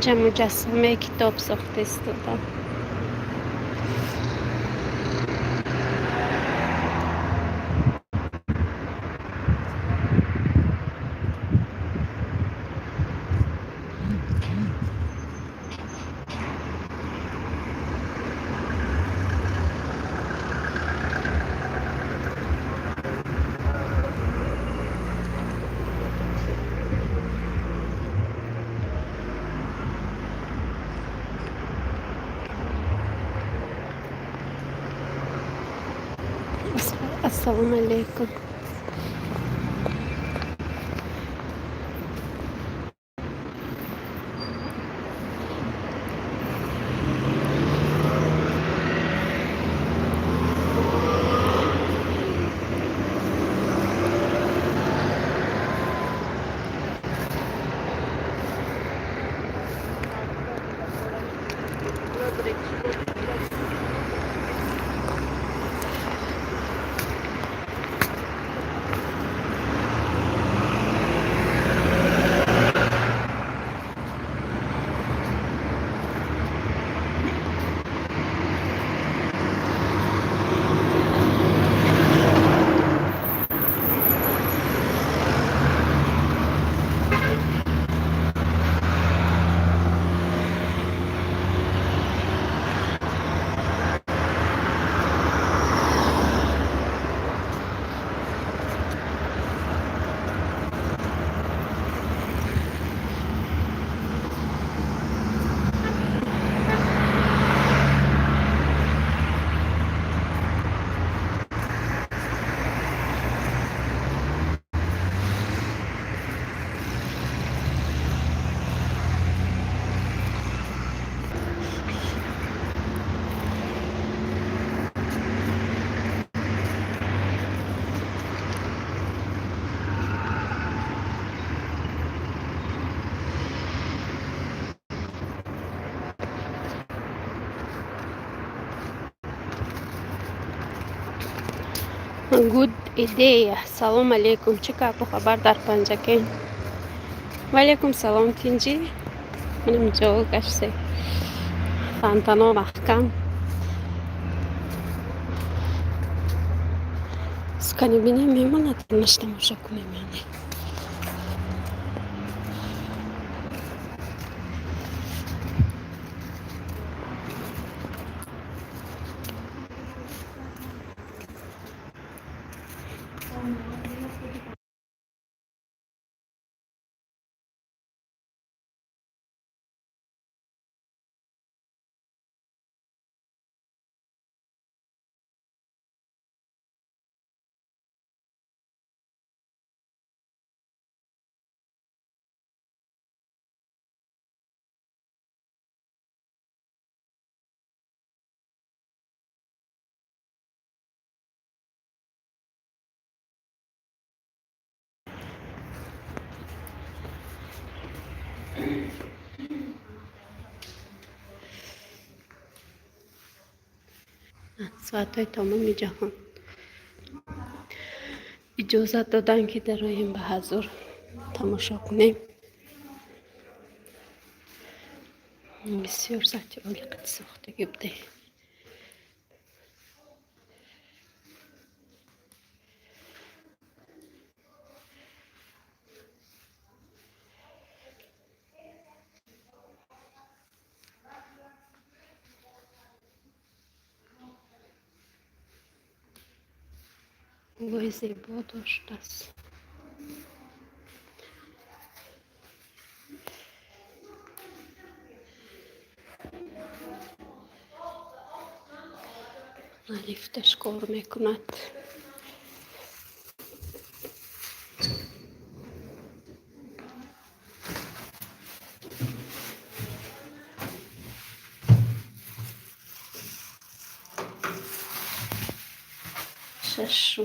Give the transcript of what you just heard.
Инҷа муҷассамаи китоб сохта истода. Ассалому алайкум. Good идея. Салом алейкум. Чӣ гапу хабар дар Панҷакент? Ва алейкум салом, тинҷӣ? Манам ҷо гаште. Фонтано маҳкам. Сукани бинем, мемонад, маш тамошо кунем ё не? Соатҳои тамоми ҷаҳон иҷозат доданд, ки дароем, ба ҳазур тамошо кунем. Бисёр сатҳи олӣ қад сохтагӣ буде. Гулҳои зебо доштааст. Лифташ кор мекунад. Шашум.